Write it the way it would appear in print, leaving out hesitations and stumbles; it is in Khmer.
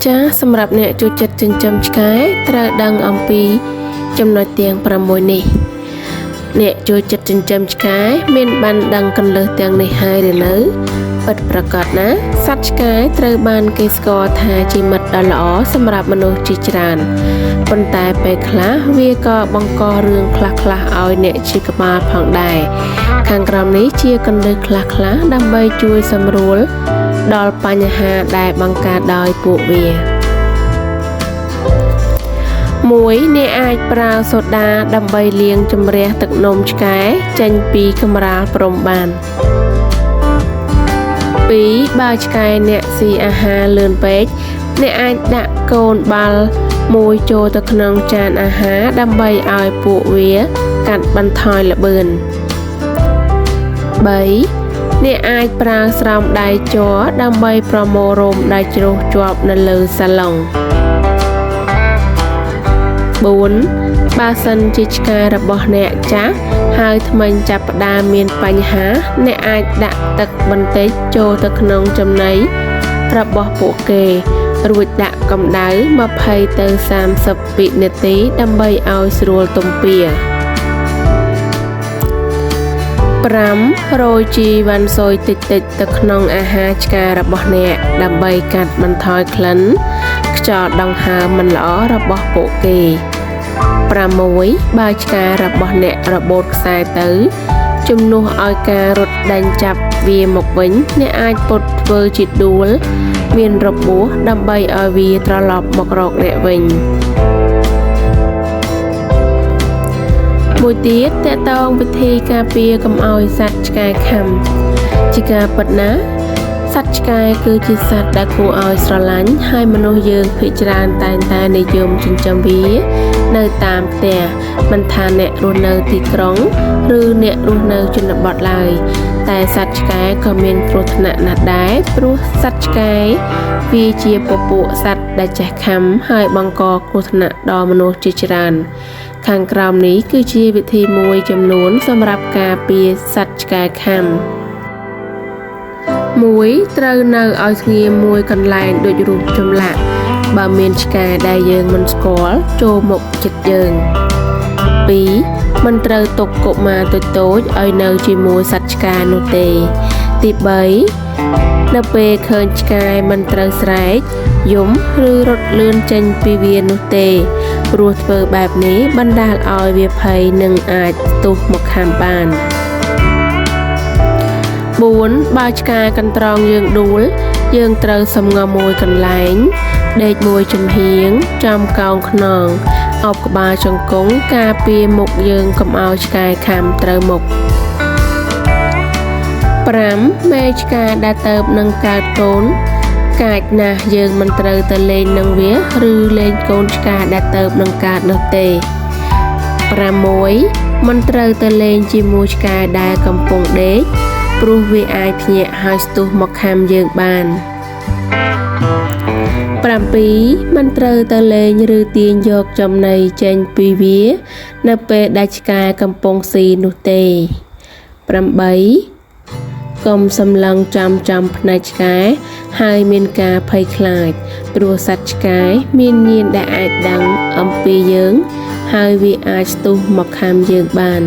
ចាសសម្រាប់អ្នកចូលចិត្តចិញ្ចឹមឆ្កែត្រូវដឹងអំពីចំណុចទាំង6នេះអ្នកចូលចិត្តចិញ្ចឹមឆ្កែមានបានដឹងគន្លឹះទាំងនេះហើយឬនៅពិតប្រាកដណាស់សត្វឆ្កែត្រូវបានគេស្គាល់ថាជាមិត្តដ៏ល្អសម្រាប់មនុស្សជាច្រើនប៉ុន្តែពេលខ្លះវាក៏បង្ករឿងខ្លះៗឲ្យអ្នកឈឺក្បាលផងដែរខាងក្រោមនេះជាគន្លឹះខ្លះៗដើម្បីជួយសម្រួលដល់បញ្ហាដែលបង្កើតដោយពួកវា1អ្នកអាចប្រើសូដាដើម្បីលាងជម្រះទឹកនោមឆ្កែចេញពីកម្រាលព្រំបាន2បើឆ្កែអ្នកស៊ីអាហារលឿនពេកអ្នកអាចដាក់កូនបាល់មួយចូលទៅក្នុងចានអាហារដើម្បីឲ្យពួកវាកាត់បន្ថយល្បឿន3អ្នកអាចប្រើស្រោមដៃជ័រដើម្បីប្រមូលរោមដែលជ្រុះជាប់នៅលើសាឡុង4បើសិនជាឆ្កែរបស់អ្នកចាស់ហើយធ្មេញចាប់ផ្ដើមមានបញ្ហាអ្នកអាចដាក់ទឹកបន្តិចចូលទៅក្នុងចំណីរបស់ពួកគេរួចដាក់កម្ដៅ20ទៅ30វិនាទីដើម្បីឲ្យស្រួលទំពា5រោយជីវ៉ាន់ស៊ុយតិចៗទៅក្នុងអាហារឆ្កែរបស់អ្នកដើម្បីកាត់បន្ថយក្លិនខ្យល់ដង្ហើមមិនល្អរបស់ពួកគេ6បើឆ្កែរបស់អ្នករបូតខ្សែទៅជំនួសឲ្យការរត់ដេញចាប់វាមកវិញអ្នកអាចពត់ធ្វើជាដួលមានរបួសដើម្បីឲ្យវាត្រឡប់មករកអ្នកវិញមួយទៀតតកតងវិធីការពារកុំឲ្យសត្វឆ្កែខាំជាការពិតណាស់សត្វឆ្កែគឺជាសត្វដែលគួរឲ្យស្រឡាញ់ហើយមនុស្សយើងភាគច្រើនតែងតែនិយមចិញ្ចឹមវានៅតាមផ្ទះមិនថាអ្នករស់នៅទីក្រុងឬអ្នករស់នៅជនបទឡើយតែសត្វឆ្កែក៏មានគ្រោះថ្នាក់ណាស់ដែរព្រោះសត្វឆ្កែវាជាពពួកសត្វដែលចេះខាំហើយបង្កគ្រោះថ្នាក់ដល់មនុស្សជាច្រើនខាងក្រោមនេះគឺជាវិធីមួយចំនួនសម្រាប់ការពារសត្វឆ្កែខាំ1ត្រូវនៅឲ្យស្ងៀមមួយកន្លែងដូចរូបចម្លាក់បើមានឆ្កែដែលយើងមិនស្គាល់ចូលមកចិត្តយើង2មិនត្រូវទុកកុមារតូចៗឲ្យនៅជាមួយសត្វឆ្កែនោះទេទី3នៅពេលឃើញឆ្កែមិនត្រូវស្រែកយំឬរត់លឿនចេញពីវានោះទេព្រោះធ្វើបែបនេះបណ្ដាលឲ្យវាភ័យនិងអាចស្ទុះមកខាំបាន4បើឆ្កែកន្ត្រងយើងដួលយើងត្រូវសម្ងំមួយកន្លែងដេកមួយចំហៀងចំកោងខ្នងអោបក្បាលចង្គង់ការពារមុខយើងកុំឲ្យឆ្កែខាំត្រូវមុខ5មេឆ្កែដែលទៅនឹងកើតកូនកាចណាស់យើងមិនត្រូវទៅលេងនឹងវាឬលេងកូនឆ្កែដែលទៅនឹងកើតនោះទេ6មិនត្រូវទៅលេងជាមួយឆ្កែដែលកំពុងដេកព្រោះវាអាចភ្ញាក់ហើយស្ទុះមកខាំយើងបាន7មិនត្រូវទៅលេងឬទាញយកចំណីចេញពីវានៅពេលដែលឆ្កែកំពុងស៊ីនោះទេ8កុំសម្លឹងចំភ្នែកឆ្កែហើយមានការភ័យខ្លាចព្រោះសត្វឆ្កែមានញាណដែលអាចដឹងអំពីយើងហើយវាអាចស្ទុះមកខាំយើងបាន